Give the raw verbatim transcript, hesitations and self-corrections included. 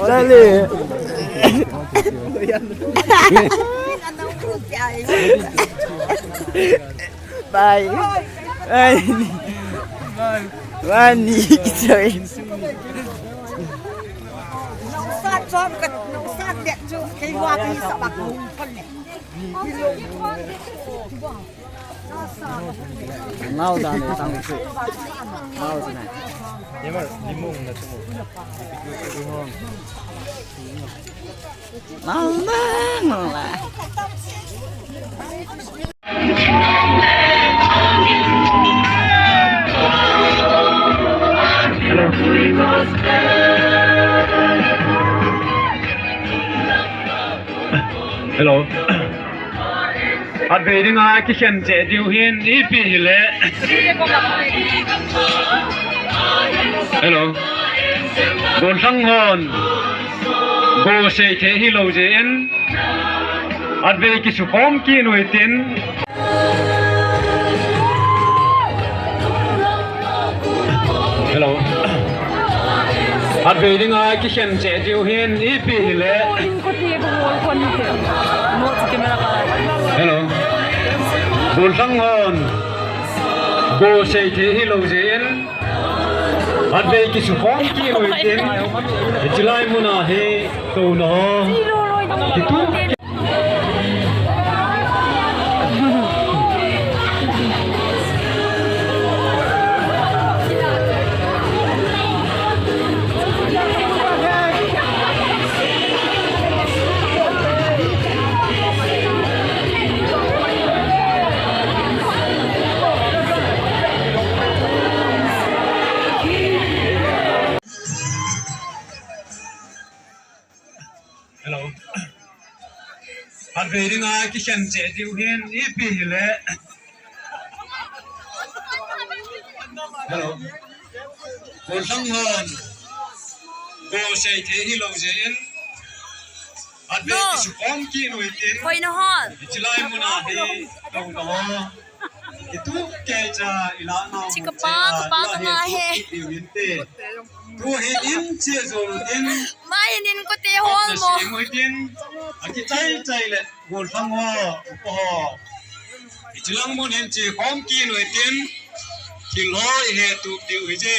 Dale. Bye. Bye. Bye. Bye. Ngau da ne tang se. Ngau se na. Ye mar, limong na tu. Ngau na, ngau na. Hello. Khatvei dinga kikhen cheh diu hin ipi hile. Hello. Gollhang hon go sei thei hilou jeh in. Khatvei kisukhom kit u hitin. Hello. Khatvei dinga kikhen cheh diu hin ipi hile. Hello. Gollhang hon go sei thei hilou jeh in. Khatvei kisukhom kit u hitin. Hiche lai muna hi touna ho. Kitu. Hello. Khatvei dinga kikhen cheh diu hin ipi hile. Hello. Gollhang hon go sei thei hilou jeh in. Khatvei kisukhom kit u hitin. Hiche lai muna hi touna ho. Itu kei cha ila na. Chikapa, kapa ka nga he. Tuhin che jol in. Mai nin ko te hol mo. Muitin. Akichai chai le gollhang ho, upa ho. Hiche lang mun hin chekhom kit u hitin. Thil ho ihet tup diu hije.